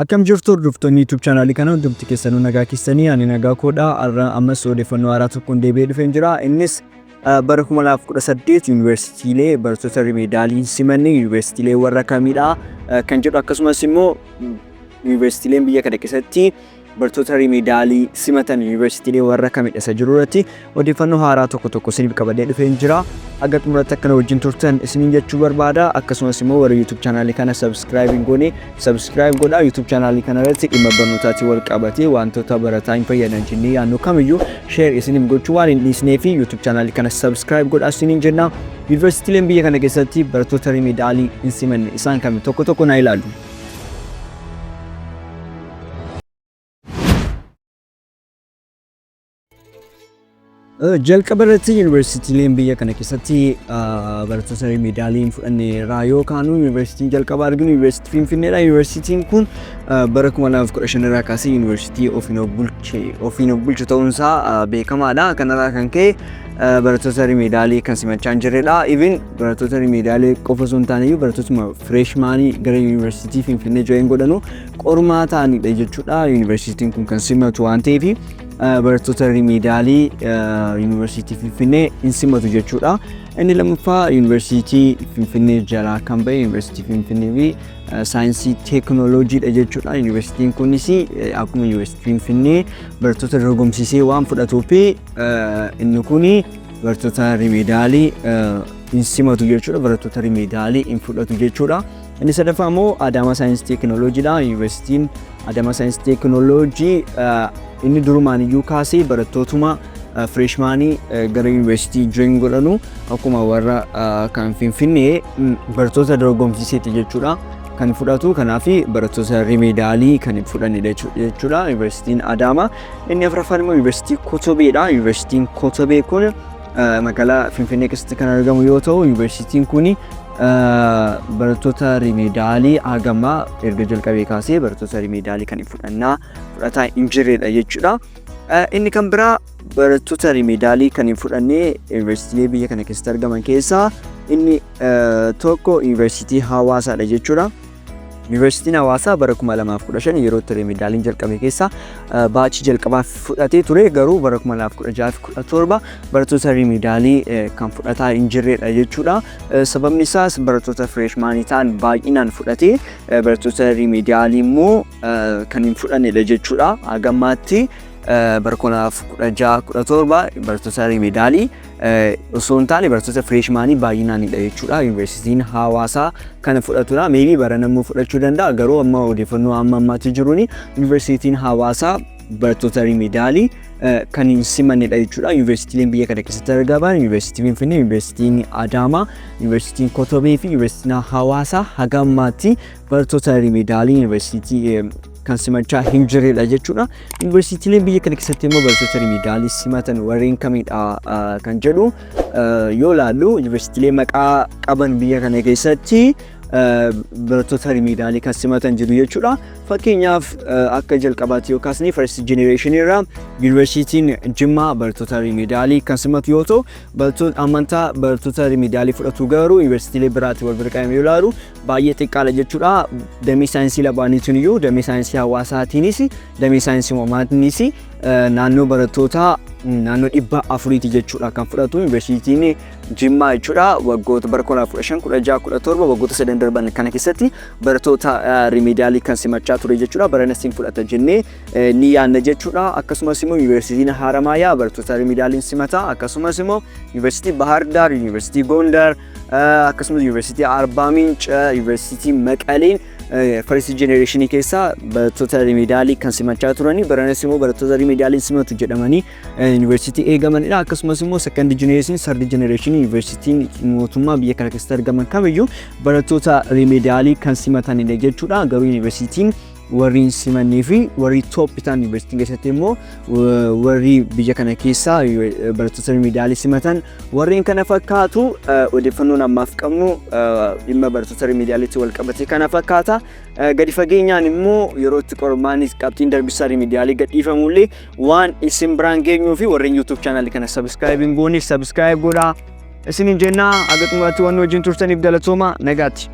Akkam jirtu hordoftoonni YouTube chaanaalii kana hundumti keessanuu nagaa keessanii ani nagaa koodha. Har'a ammas odeeffannoo haaraa tokkoon deebi'ee dhufeen jira. Innis bara 2018 yuunivarsiitiilee barattoota rimeedaalii hin simanne yuunivarsiitiilee warra kamidha kan jedhu akkasumas immoo yuunivarsiitiileen biyya kana keessatti barattoota rimeedaalii simatan yuunivarsiitiilee warra kamidha isa jiru irratti odeeffannoo haaraa tokko tokko isiniif qabadhee dhufeen jira. Haga xumuratti akkana wajjin turtan isiniin jechuu barbaada. Akkasumas immoo warri YouTube chaanaalii kana subscribe hin goone subscribe godhaa. YouTube chaanaalii kana irratti dhimma barnootaatiin wal qabatee wantoota barataa hin fayyadan jennee yaadnu kamiyyuu share isiniif gochuu waan hin dhiisnee fi YouTube chaanaalii kana subscribe godhaa isiniin jenna. Yuunivarsiitiileen biyya kana keessatti barattoota rimeedaalii hin simanne isaan kami tokko tokko naa ilaalu. Jalqaba irratti yuunivarsiitiileen biyya kana keessatti barattoota rimeedaalii hin fudhanne irraa yoo kaanu yuunivarsiitiin jalqaba arginu yuunivarsiitii Finfinneedha. Yuunivarsiitiin kun bara 2015 irraa kaasee yuunivarsiitii ofiin of bulche ofiin of bulchu ta'uun isaa beekamaadha. Kanarraa kan ka'e barattoota rimeedaalii kan simachaa hin jirredha. Even barattoota rimeedaalii qofa osoo hin taane iyyuu barattootuma fireeshmaanii gara yuunivarsiitii Finfinnee join godhanu qormaataanidha jechuudha. Yuunivarsiitiin kun kan simatu waan ta'eef barattoota rimeedaalii yuunivarsiitii Finfinnee hin simatu jechuudha. Inni lammaffaa yuunivarsiitii Finfinnee jalaa kan ba'e yuunivarsiitii Finfinnee fi saayinsii teekinooloojiidha jechuudha. Yuunivarsiitiin kunis akkuma yuunivarsiitii Finfinnee barattoota dorgomsiisee waan fudhatuuf inni kun barattoota rimeedaalii hin simatu jechuudha. Barattoota rimeedaalii hin fudhatu jechuudha. Inni sadaffaa immoo Adaamaa Saayinsii Teekinooloojiidha. Yuunivarsiitiin Adaamaa Saayinsii Teekinooloojii inni durumaan iyyuu kaasee barattootuma fireeshmaanii gara yuunivarsiitii join godhanu akkuma warra kan Finfinnee barattoota dorgomsiiseeti jechuudha. Kan fudhatu kanaaf barattoota rimeedaalii kan hin fudhannedha jechuudha yuunivarsiitiin Adaamaa. Inni afuraffaan immoo yuunivarsiitii Kotobeedha. Yuunivarsiitiin Kotobee kun magaalaa Finfinnee keessatti kan argamu yoo ta'u yuunivarsiitiin kun barattoota rimeedaalii hagammaa erga jalqabee kaasee barattoota rimeedaalii kan hin fudhannaa fudhataa hin jirredha jechuudha. Inni kan biraa barattoota rimeedaalii kan hin fudhanne yuunivarsiitiilee biyya kana keessatti argaman keessaa inni tokko yuunivarsiitii Hawaasaadha jechuudha. Yuunivarsiitiin Hawaasaa bara 2015 yeroo itti rimeedaaliin jalqabe keessa baachii jalqabaa fudhatee ture garuu bara 2016 fi 17 barattoota rimeedaalii kan fudhataa hin jirredha jechuudha. Sababni isaas barattoota fireeshmaanii ta'an baay'inaan fudhatee barattoota rimeedaalii immoo kan hin fudhannedha jechuudha. Hagammaatti bara 2016 17 barattoota rimeedaalii osoo hin taane barattoota fireeshmaanii baay'inaanidha jechuudha. Yuunivarsiitiin Hawaasaa kana fudhatudha. Meebii barana immoo fudhachuu danda'a garuu amma odeeffannoo amma ammaatti jiruun yuunivarsiitiin Hawaasaa barattoota rimeedaalii kan hin simannedha jechuudha. Yuunivarsiitiileen biyya kana keessatti argaman Yuunivarsiitii Finfinnee, Yuunivarsiitiin Adaamaa, Yuunivarsiitiin Kotobee fi Yuunivarsiitiin Hawaasaa haga ammaatti barattoota rimeedaalii yuunivarsiitii kan simachaa hin jirredha jechuudha. Yuunivarsiitiileen biyya kana keessatti immoo barattoota rimeedaalii simatan warreen kamidha kan jedhu yoo ilaallu yuunivarsiitiilee maqaa qaban biyya kana keessatti barattoota rimeedaalii kan simatan jiru jechuudha. Fakkeenyaaf akka jalqabaatti yoo kaasne first generation irraa yuunivarsiitiin Jimmaa barattoota rimeedaalii kan simatu yoo ta'u barattoota amantaa barattoota rimeedaalii fudhatu garuu yuunivarsiitiilee biraatti wal bira qabamee yoo ilaalu baay'ee xiqqaadha jechuudha. Damee saayinsii lamaaniitiin iyyuu damee saayinsii hawaasaatiinis damee saayinsii uumaamaatiinis naannoo barattootaa naannoo 400ti jechuudha kan fudhatu yuunivarsiitiin Jimmaa jechuudha. Waggoota bara 2015, 16, 17 waggoota sadan darban kana keessatti barattoota rimeediyaalii kan simachaa ture jechuudha. Baranas hin fudhata jennee ni yaadna jechuudha. Akkasumas immoo yuunivarsiitiin Haramaayaa barattoota rimeediyaaliin simata. Akkasumas immoo yuunivarsiitii Bahar Daar, yuunivarsiitii Gondar, akkasumas yuunivarsiitii Arbaa Minc, yuunivarsiitii Maqaleen first generation keessaa barattoota rimeediyaalii kan simachaa turanii baranas immoo barattoota rimeediyaaliin simatu jedhamanii yuunivarsiitii eegamanidha. Akkasumas immoo second generation, third generation yuunivarsiitiin mootummaa biyya kana keessatti argaman kamiyyuu barattoota rimeediyaalii kan simatanidha jechuudha. Garuu yuunivarsiitiin warri hin simannee fi warri top ta'an yuunivarsiitiin keessatti immoo warri biyya kana keessaa barattoota rimeediyaalii simatan warreen kana fakkaatu. Odeeffannoon ammaaf qabnu dhimma barattoota rimeediyaaliitti wal qabate kana fakkaata. Gadi fageenyaan immoo yeroo itti qormaanni qabxiin darbisaa rimeediyaalii gadhiifamullee waan isin biraan geenyuu fi warreen YouTube chaanaalii kana subscribe hin goone subscribe godhaa. Isiniin jennaa haga xumuraatti waan wajjin turtaniif galatooma nagaatti.